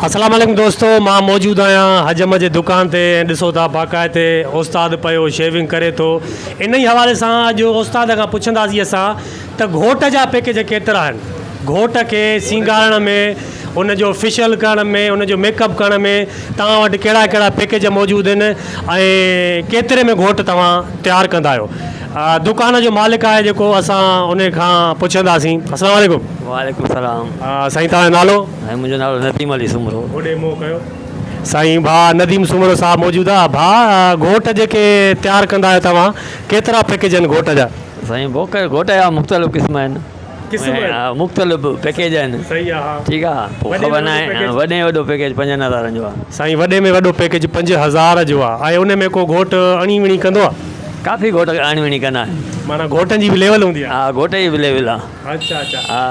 السلام عليڪم دوستو مان موجود آهيان حجم جي دڪان تي ۽ ڏسو ٿا باقاعدي استاد پيو شيونگ ڪري ٿو انهي حوالي سان اڄ استاد کان پڇنداسين اسان ته گهوٽ جا پيڪيج ڪيترا آهن گهوٽ کي سينگارڻ ۾ ان جو فيشل ڪرڻ ۾ ان جو ميڪ اپ ڪرڻ ۾ توهان وٽ ڪهڙا ڪهڙا پيڪيج موجود آهن ۽ ڪيتري ۾ گهوٽ توهان تيار ڪندا آهيو دڪان جو مالڪ آهي جيڪو اسان ان کان پڇنداسين السلام عليڪم. وعليڪم السلام. سائين توهان جو نالو؟ سائين منهنجو نالو نديم علي سومرو. هوڏي منهن ڪيو. سائين ڀاء نديم سومرو صاحب موجود آ ڀاء گهوٽ جيڪي تيار ڪندا آهيو توهان ڪيترا پيڪيج آهن گهوٽ جا؟ سائين گهوٽ جا مختلف قسم آهن. قسم آهن. ها مختلف پيڪيج آهن. صحيح آ ها. ٺيڪ آ پوء خبر ناهي وڏي ۾ وڏو پيڪيج پنجن هزارن جو آ. سائين وڏي ۾ وڏو پيڪيج 5000 جو آ ۽ ان ۾ ڪو گهوٽ اڻي وڻي ڪندو آ؟ ڪافي گهوٽ اڻي وڻي ڪندا آهن. معنيٰ گهوٽن جي به ليول هوندي آ. ها گهوٽ جي به ليول آ. اڇا اڇا ها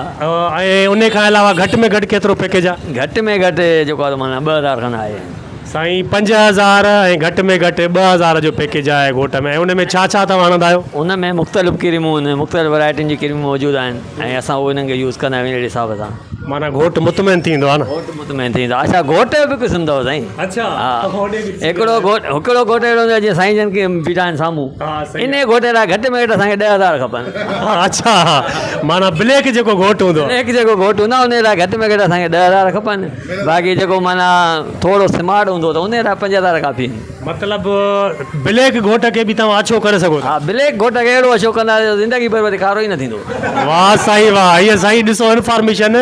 ۽ ان کان علاوه گهٽ ۾ گهٽ ڪيترو پيڪيج آ؟ گهٽ ۾ گهٽ جيڪو آ ته معنيٰ 2000 کن آهي. سائين 5000 ۽ گهٽ ۾ گهٽ 2000 جو پيڪيج آهي گهوٽ ۾ ۽ ان ۾ ڇا ڇا توهان هڻندا آهيو؟ ان ۾ مختلف ڪريمون آهن مختلف ورائٽين جون ڪريمون موجود آهن ۽ اسان اهي انهن کي يوز ڪندا آهيون اهڙي حساب سان. معنيٰ گهوٽ مطمئن ٿي ويندو آهي نه؟ گهوٽ مطمئن ٿي ويندو آهي اڇا گهوٽ جو به قسم اٿو سائين. اڇا ها هڪڙو گهوٽ هڪڙو گهوٽ اهڙو هوندو آهي جيئن سائين جن کي بيٺا آهن سامهون انهي گهوٽ لاء گهٽ ۾ گهٽ اسان کي 10000 کپن. اڇا معنيٰ بليڪ جيڪو گهوٽ هوندو آهي. بليڪ جيڪو گهوٽ هوندو آهي انهي لاء گهٽ ۾ گهٽ اسان کي 10000 کپن. باقي جيڪو معنيٰ ٿورو سمارٽ هوندو ته انهي لاء 5000 ڪافي آهن. مطلب بليڪ گهوٽ کي به توهان اڇو ڪري سگهو ٿا. ها بليڪ گهوٽ کي اهڙو اڇو ڪندا جو زندگي ڀر وري ڪارو ئي نه ٿيندو. واه سائين واه هيء سائين ڏسو انفارميشن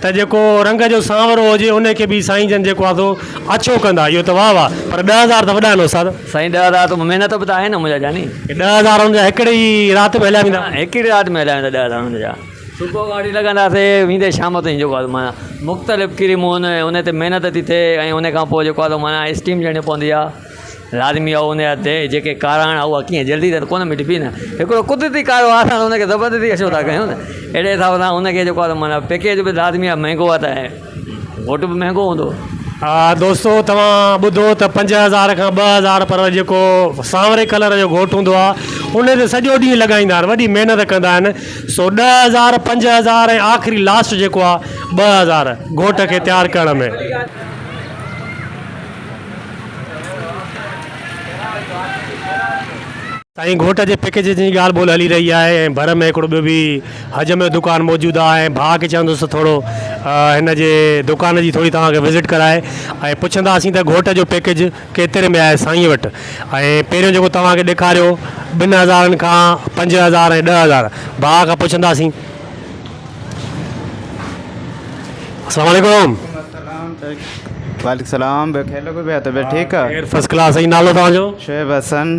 ته جيڪو رنگ جو سانورو هجي انهي کي به سائين جن جيڪو آهي سو اڇو ڪندا اهو ته واه واه پر 10000 ته وڏا آهن استاد. سائين 10000 ته محنت به ته آهي نه منهنجا جاني. 10000 هن جا هڪڙي ئي رات ۾ هليا ويندا. هڪڙي رات ۾ هليا ويندا 10000 هن جا. صبح کان وٺي لڳنداسي ويندي شام تائين جيڪو آهي معنيٰ مختلف ڪريمون ان تي محنت ٿي ٿئي ۽ ان کان پوء جيڪو آهي معنيٰ اسٽيم ڏيڻي پوندي آهي لازمي آهي ان جا تي جيڪي ڪاراڻ اها ڪيئن جلدي ته ڪونه مٽبي نه هڪڙو قدرتي ڪارو آهي اسان ان کي زبردستي اڇو ٿا ڪيون نه اهڙي حساب سان ان کي جيڪو آهي معنيٰ پيڪيج به لازمي آهي مهنگو آهي ته گهوٽ به مهنگو هوندو. ها دوستو توهان ٻڌو ته 5000 کان 2000 پر جيڪو سانوري ڪلر جو گهوٽ هوندو آهي ان تي سڄو ڏينهن لڳائيندا آهن وڏي محنت ڪندا آهن سو 10000 5000 ۽ آخري لاسٽ جيڪو آهي 2000 گهوٽ کي تيار ڪرڻ ۾. سائين گهوٽ جي پيڪيج جي ڳالهه ٻولهه هلي رهي آهي ۽ ڀر ۾ هڪڙو ٻيو به حجم جو دڪان موجود آهي ۽ ڀاء کي چوندس ته ٿورو هن جي دڪان جي ٿوري توهان کي وزٽ ڪرائي ۽ پڇنداسين ته گهوٽ جو پيڪيج ڪيتري ۾ آهي سائين وٽ ۽ پهريون جيڪو توهان کي ڏيکاريو ٻن هزارن کان 5000 ۽ 10000 ڀاء کان پڇنداسين. السلام عليڪم. وعليڪم السلام ٻيو خير لڳو پيا طبيعت ٺيڪ آ. خير فرسٽ ڪلاس سائين نالو توهان جو. شعيب حسن.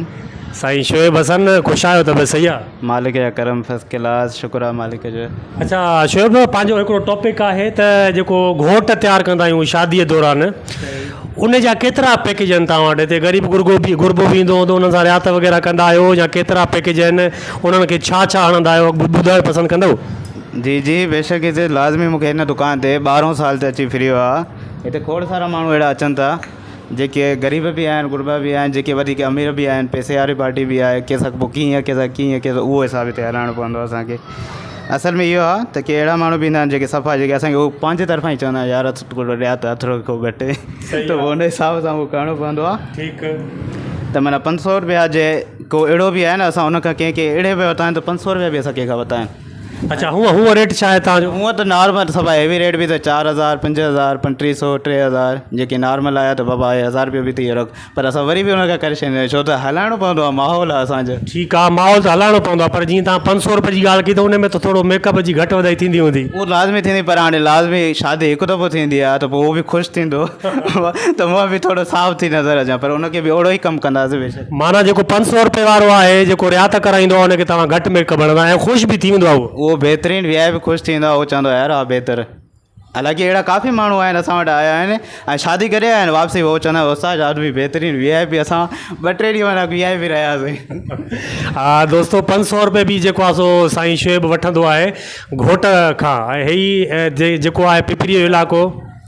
سائين شعيب حسن خوش آهيو طبيعت صحيح آ. مالڪ جا ڪرم فرسٽ ڪلاس شڪر آ مالڪ جو. اڇا شعيب پنهنجو هڪڙو ٽاپڪ آهي ته جيڪو گهوٽ تيار ڪندا آهيون شادي دوران ان جا ڪيترا پيڪيج آهن توهان وٽ هتي غريب غربو به غربو به ايندو هوندو انهن سان رعايت وغيره ڪندا آهيو يا ڪيترا پيڪيج آهن انهن کي ڇا ڇا هڻندا آهيو ٻڌائڻ پسند ڪندؤ. جي جي بيشڪ هتي لازمي مونکي هن دڪان تي ٻارهون سال تي اچي ڦريو آ هتي کوڙ سارا ماڻهو اهڙا اچن ٿا جيڪي غريب به آهن غربا به آهن جيڪي وڌيڪ امير به آهن پئسي واري پارٽي به آهي ڪنهن سان پوء ڪيئن ڪنهن سان ڪيئن ڪنهن سان اهو حساب هتي هلائڻو پوندو آهي اسانکي اصل ۾ اهو آهي ته ڪي اهڙا ماڻهو به ايندا آهن جيڪي صفا جيڪي اسانکي هو پنهنجي طرفان ئي چوندا آهن يار ٿورو رعايت ٿورو ڪو گهٽ ته پوء ان حساب سان اهو ڪرڻو پوندو آهي ٺيڪ ته معنيٰ 500 روپيا جي ڪو اهڙو به آهي نه اسان ان کان ڪنهن ڪنهن اهڙي به ورتا آهن ته 500 روپيا به اسان ڪنهن کان ورتا آهن. اڇا هونء هونء ريٽ ڇا آهي توهان جو؟ هونء ته نارمل صفا هيوي ريٽ به ته 4000 5000 3500 3000 جيڪي نارمل آيا ته بابا هي هزار روپيو به ٿي ويو رک پر اسان وري به ان کان ڪري ڇڏيندا آهيون ڇو ته هلائڻو پوندو آهي ماحول آهي اسان جو. ٺيڪ آهي ماحول ته هلائڻو پوندو آهي پر جيئن توهان 500 روپئي جي ڳالهه ڪئي ته ان ۾ ته ٿورو ميڪ اپ جي گهٽ وڌائي ٿيندي هوندي. اهو لازمي ٿيندي پر هاڻي لازمي شادي هڪ دفعو ٿيندي آهي ته پوء اهو به خوش ٿيندو ته مان به ٿورو صاف ٿي نظر اچان پر ان کي به اوهڙو ئي ڪم ڪنداسين بيشڪ. معنيٰ جيڪو 500 روپئي وارو آهي جيڪو رعايت ڪرائيندو آهي ان کي توهان گهٽ ميڪ اپ هڻندا ۽ خوش به ٿي ويندو آهي اهو. اهو بهترين وي آء پي خوش ٿي ويندو آهي اهو چوندو آهي يار ها بهتر حالانڪه اهڙا ڪافي ماڻهو آهن اسان وٽ آيا آهن ۽ شادي ڪري آيا آهن واپسي اهو چوندا آهن استاد آدمي بهترين وي آء پي اسان ٻه ٽي ڏينهن معنيٰ وي آء پي رهياسين. ها دوستو 500 روپئي به جيڪو آهي سو سائين شعيب وٺندو آهي گهوٽ کان ۽ هي جيڪو آهي پپري جو علائقو.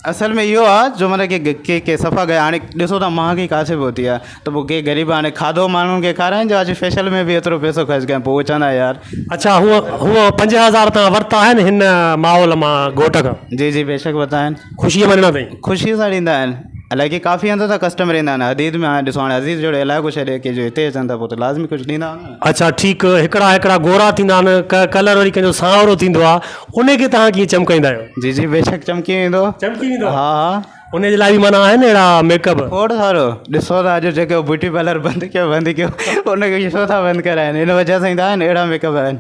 اصل ۾ اهو آ جو معنيٰ ڪي ڪي ڪي صفا گيا هاڻي ڏسو ٿا مهانگي ڪاٿي پهتي آ ته پوء ڪي غريب هاڻي کاڌو ماڻهن کي کارائين جو اچي فيشل ۾ به ايترو پئسو خرچ ڪيان پوء اهي چوندا يار. اڇا هونء هونء 5000 توهان ورتا آهن هن ماحول مان گهوٽ کان. جي جي بيشڪ ورتا آهن. خوشيء مان ڏنا اٿئي. خوشيء سان ڏيندا آهن الائي ڪافي هنڌ تان ڪسٽمر ايندا آهن حديد ۾ هاڻي ڏسو هاڻي عزيز جهڙو علائقو ڇڏي ڪي جو هتي اچن ٿا پوء ته لازمي ڪجهه ڏيندا هوندا نه. اڇا ٺيڪ هڪڙا هڪڙا گورا ٿيندا آهن ڪ ڪلر وري ڪنهن جو سانورو ٿيندو آهي ان کي توهان ڪيئن چمڪائيندا آهيو. جي جي بيشڪ چمڪي ويندو. چمڪي ويندو ها ها. ان جي لاء به معنيٰ آهن اهڙا ميڪ اپ. کوڙ سارو ڏسو ٿا اڄ جيڪو بيوٽي پارلر بند ڪيو بند ڪيو ان کي ڇو ٿا بند ڪرائين ان وجه سان ئي ته آهن اهڙا ميڪ اپ آهن.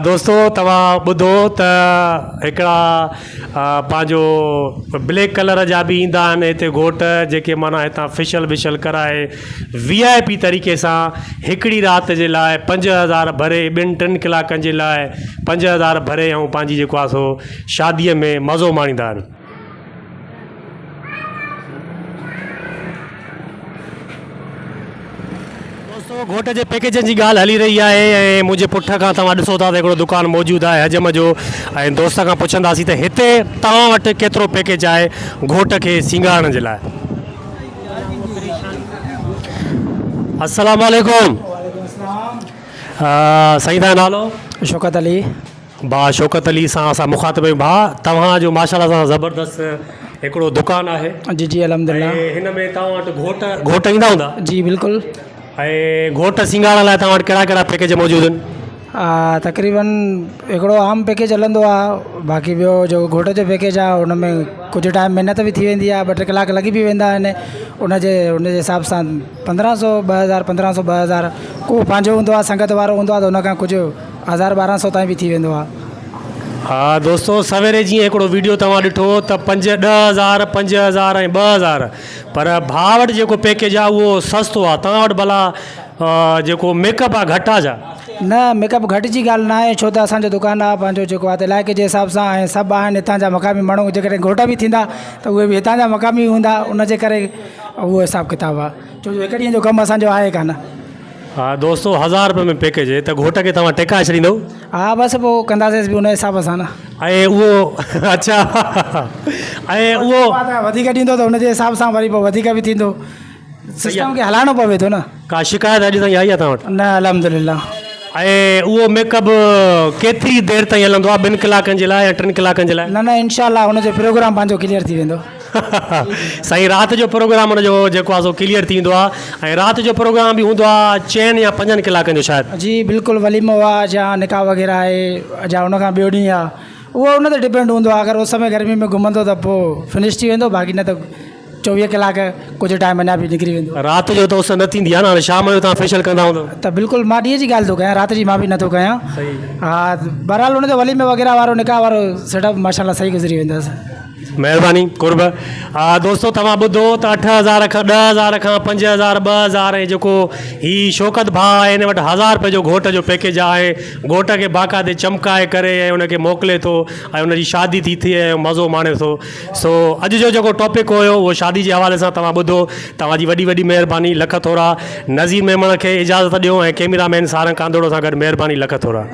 دوستو توهان ٻڌو ته هڪڙا پنهنجو بليڪ ڪلر جا به ايندا آهن هتي گهوٽ جيڪي معنيٰ هتان فيشل ويشل ڪرائي وي آء پي طريقي سان هڪڙي رات جي لاء 5000 ڀري ٻن ٽن ڪلاڪن جي لاء 5000 ڀري ۽ پنهنجي جيڪو آهي سو شاديء ۾ مزو ماڻيندا آهن. دوستو گهوٽ جي پيڪيجن جي ڳالهه هلي رهي آهي ۽ منهنجي پٺ کان توهان ڏسو ٿا ته هڪڙو دڪان موجود آهي حجم جو ۽ دوست کان پڇنداسين ته هتي توهان وٽ ڪيترو پيڪيج آهي گهوٽ کي سينگارڻ جي لاء. السلام عليڪم سائين توهان جو نالو؟ شوڪت علي. ڀاء شوڪت علي سان اسان مخاطب آهيون ڀاء توهان جو ماشاء الله سان زبردست هڪڙو دڪان آهي جي جي الحمد لله ۽ هن ۾ توهان وٽ گهوٽ گهوٽ ايندا هوندا جي بلڪل ۽ گهوٽ سينگارڻ لاء توهان وٽ ڪهڙا ڪهڙا پيڪيج موجود آهن تقريبن هڪڙو عام پيڪيج هلندو آهي باقي ٻيو جو گهوٽ جو پيڪيج آهي ان ۾ ڪجهه ٽائيم محنت به ٿي ويندي آهي ٻه ٽي ڪلاڪ لڳي به ويندا آهن ان جي ان جي حساب سان 1500 2000 1500 2000 ڪو پنهنجو هوندو آهي سنگت وارو هوندو آهي ته ان کان ڪجهه 1000 1200 تائين به ٿي ويندو آ. ها دوستو سويري جيئن هڪڙو ويڊيو توهان ڏٺو ته پنج ڏهه هزار 5000 ۽ 2000 پر ڀاء وٽ جيڪو پيڪيج آ اهو سستو آ توهان وٽ ڀلا جيڪو ميڪ اپ آ گهٽ آ ڇا؟ نه ميڪ اپ گهٽ جي ڳالهه نه آهي ڇو ته اسان جو دڪان آ پنهنجو جيڪو آ ته علائقي جي حساب سان ۽ سڀ آهن هتان جا مقامي ماڻهو جيڪڏهن گهوٽ به ٿيندا ته اهي به هتان جا مقامي هوندا ان جي ڪري اهو حساب ڪتاب آ ڇو جو هڪ ڏينهن جو ڪم اسان جو آهي ڪانه. ها دوستو 1000 روپئي ۾ پيڪيج ته گهوٽ کي توهان ٽيڪائي ڇڏيندو. ها بس پوء ڪنداسيس به ان حساب سان نه. ۽ اهو اڇا ۽ اهو. وڌيڪ ڏيندو ته ان جي حساب سان وري پوء وڌيڪ به ٿيندو سسٽم کي هلائڻو پوي ٿو نه. ڪا شڪايت اڄ تائين آئي آهي توهان وٽ؟ نه الحمدلله. ۽ اهو ميڪ اپ ڪيتري دير تائين هلندو آهي ٻن ڪلاڪن جي لاء يا ٽن ڪلاڪن جي لاء؟ نه نه انشاء الله ان جو پروگرام پنهنجو ڪليئر ٿي ويندو. سائين رات جو پروگرام ان جو جيڪو آهي سو ڪليئر ٿي ويندو آهي ۽ رات جو پروگرام به هوندو آهي چئن يا پنجن ڪلاڪن جو شايد. جي بلڪل وليمو آهي يا نڪاح وغيره آهي يا ان کان ٻيو ڏينهن آهي اهو ان تي ڊپينڊ هوندو آهي اگر اس ۾ گرمي ۾ گهمندو ته پوء فنش ٿي ويندو باقي نه ته 24 ڪلاڪ ڪجهه ٽائيم اڃا به نڪري ويندو. رات جو ته اس نه ٿيندي آهي نه هاڻي شام جو توهان فيشل ڪندا هوندؤ. ته بلڪل مان ڏينهن جي ڳالهه ٿو ڪيان رات جي مان به نٿو ڪيان ها بهرحال ان جو وليمي وغيره وارو نڪاح وارو سيٽ اپ ماشاء الله صحيح گذري ويندس. مهرباني قرب. ها دوستو توهان ٻڌو ته 8000 کان 10000 کان 5000 2000 ۽ جيڪو هي شوڪت ڀاء آهي هن وٽ 1000 روپئي جو گهوٽ جو پيڪيج آهي گهوٽ کي باقاعدي چمڪائي ڪري ۽ ان کي موڪلي ٿو ۽ ان جي شادي ٿي ٿئي ۽ مزو ماڻي ٿو سو اڄ جو جيڪو ٽاپڪ هيو اهو شادي جي حوالي سان توهان ٻڌو توهان جي وڏي وڏي مهرباني لک ٿورا نذير ميمڻ کي اجازت ڏيو ۽ ڪيميرا مين سارنگ ڪانڌوڙو سان گڏ مهرباني لک ٿورا.